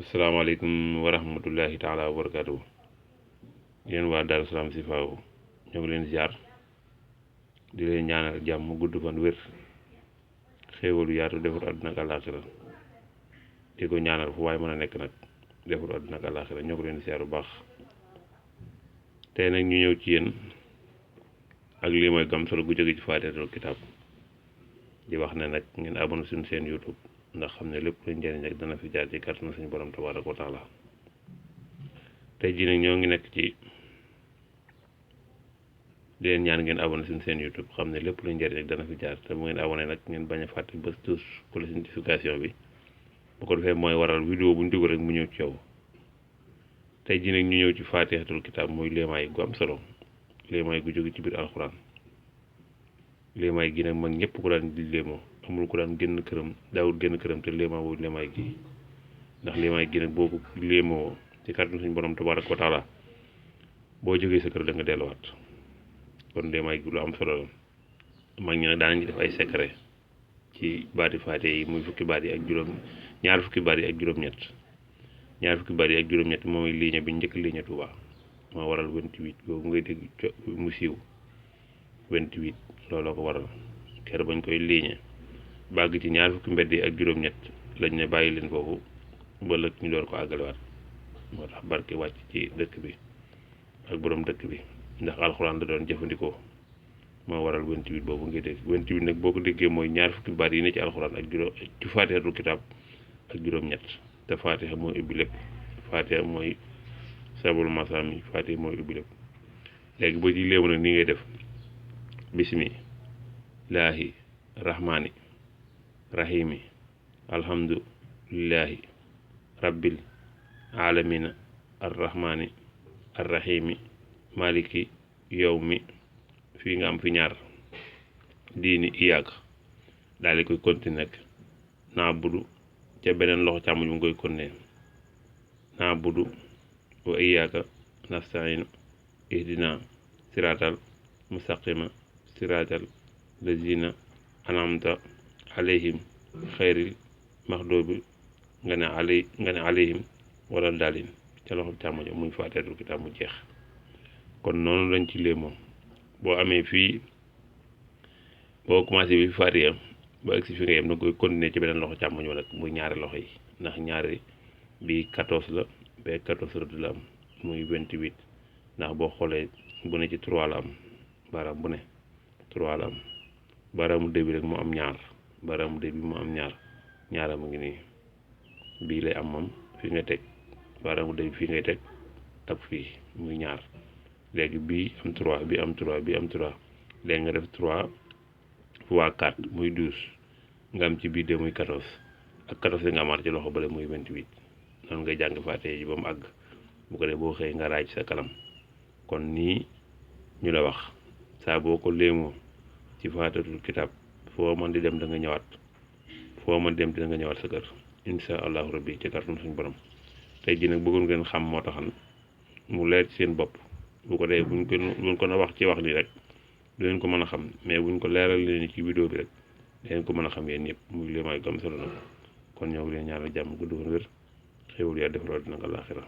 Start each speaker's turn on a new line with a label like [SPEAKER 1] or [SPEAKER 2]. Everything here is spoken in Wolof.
[SPEAKER 1] asalaamaaleykum wa rahmatullahi taala wa barakaatu. yéen waa Darou Salam Chifaou ñoo ngi leen ziar di leen ñaanal jàmm gudd fan wér xéewalu yaatu defar àdduna ak àllaaxira di ko ñaanal fu waaye mën a nekk nag defar àdduna ak àllaaxira ñoo ko leen ziar bu baax. tey nag ñu ñëw ci yéen ak lii mooy gam solo gu jóge ci Faatihatul Kitaab di wax ne nag ngeen abonné suñu seen YouTube ndax xam ne lépp luy njëriñ rek dana fi jaar ci kàttanu suñu borom tabaaraka wa taala. tey jii nag ñoo ngi nekk ci di leen ñaan ngeen abonné suñu seen YouTube xam ne lépp luy njëriñ rek dana fi jaar te bu ngeen abonné nag ngeen bañ a fàtte bës tous cloche notification bi bu ko defee mooy waral vidéo bu ñu dugg rek mu ñëw ci yow. tey jii nag ñu ñëw ci Faatihatul Kitaab muy léemaay gu am solo léemaay gu jóge ci biir alxuraan. léemaay gi nag mag ñëpp ko daan di léemoo amul ko daan génn këram daawul génn këram te léemaa boobu léemaay gi ndax léemaay gi nag boo ko léemoo ci kàttanu suñu borom tabaaraka wa taala boo jógee sa kër da nga delluwaat kon léemaay gi lu am solo la. mag ñi nag daanañu def ay secret ci baati faate yi muy fukki baat yi ak juróom ñaar fukki baat yi ak juróom-ñett ñaar fukki baat yi ak juróom-ñett moom mooy ligne bi njëkk ligne Tuuba moo waral 28 boobu ngay dégg mu siiw 28 looloo ko waral kër bañ koy ligne bàgg ci ñaar fukki mbedd yi ak juróom-ñett lañ ne bàyyi leen foofu ba lëkk ñu door ko àggalewaat moo tax barke wàcc ci dëkk bi ak borom dëkk bi ndax alxuraan da doon jëfandikoo moo waral 28 boobu ngay dégg 28 nag boo ko déggee mooy ñaar fukki baat yi ne ci alxuraan ak juróom ci Faatihatul Kitaab ak juróom-ñett te Faatiha mooy ubbi lépp Faatiha mooy sabul masaami Faatiha mooy ubbi lépp. léegi boo ci léemu nag ni ngay def bismillaahi rahmaani rahimi alhamdulillahi rabbil alamina arrahmani arrahimi maliki yawmi fii nga am fi ñaar diini iyaak daal di koy continuer nag naa budu ca beneen loxo càmmoñ bu nga koy continuer naa budu wa iyaaka nasta'iinu ihdina siraatal mustaqima siraatal lazina an'amta alayhim xayril maxdoobi nga ne alayhim wala daalin ca loxo càmmoñ muy Faatihatul Kitaab mu jeex. kon noonu lañ ci léemoo boo amee fii boo commencé bi Faatiha ba agsi fi nga yem da nga koy continuer ci beneen loxo càmmoñ wala muy ñaari loxo yi ndax ñaari bi 14 la ba 14 rëdd la am muy 28 ndax boo xoolee bu ne ci 3 la am baaraam bu ne 3 la am baaraamu début rek mu am ñaar baaraamu début mu am ñaaram a ngi nii bii lay am moom fi nga teg baaraamu début fii ngay teg ak fii muy ñaar léegi bii am 3 bii am 3 bii am 3 léegi nga def 3 fois 4 muy 12 nga am ci biir de muy 14 ak 14 nga amaat ci loxo bale muy 28 noonu ngay jàng Faatiha ji ba mu àgg bu ko dee boo xëyee nga raaj sa kanam kon nii ñu la wax saa boo ko léemoo ci Faatihatul Kitaab foo mën di dem da nga ñëwaat foo mën dem dina nga ñëwaat sa kër insha allahu rabbi ci kàttanu suñu borom. tey jii nag bëggoon ngeen xam moo taxan mu leer ci seen bopp bu ko dee buñ ko na wax ci wax nii rek du leen ko mën a xam mais buñ ko leeral leen ci vidéo bi rek leen ko mën a xam yéen ñëpp muy léemaay gam solo nag kon ñoo ngi leen ñaanal jàmm gudd fan wér xéwul yaa defaraat dina ko àllaaxira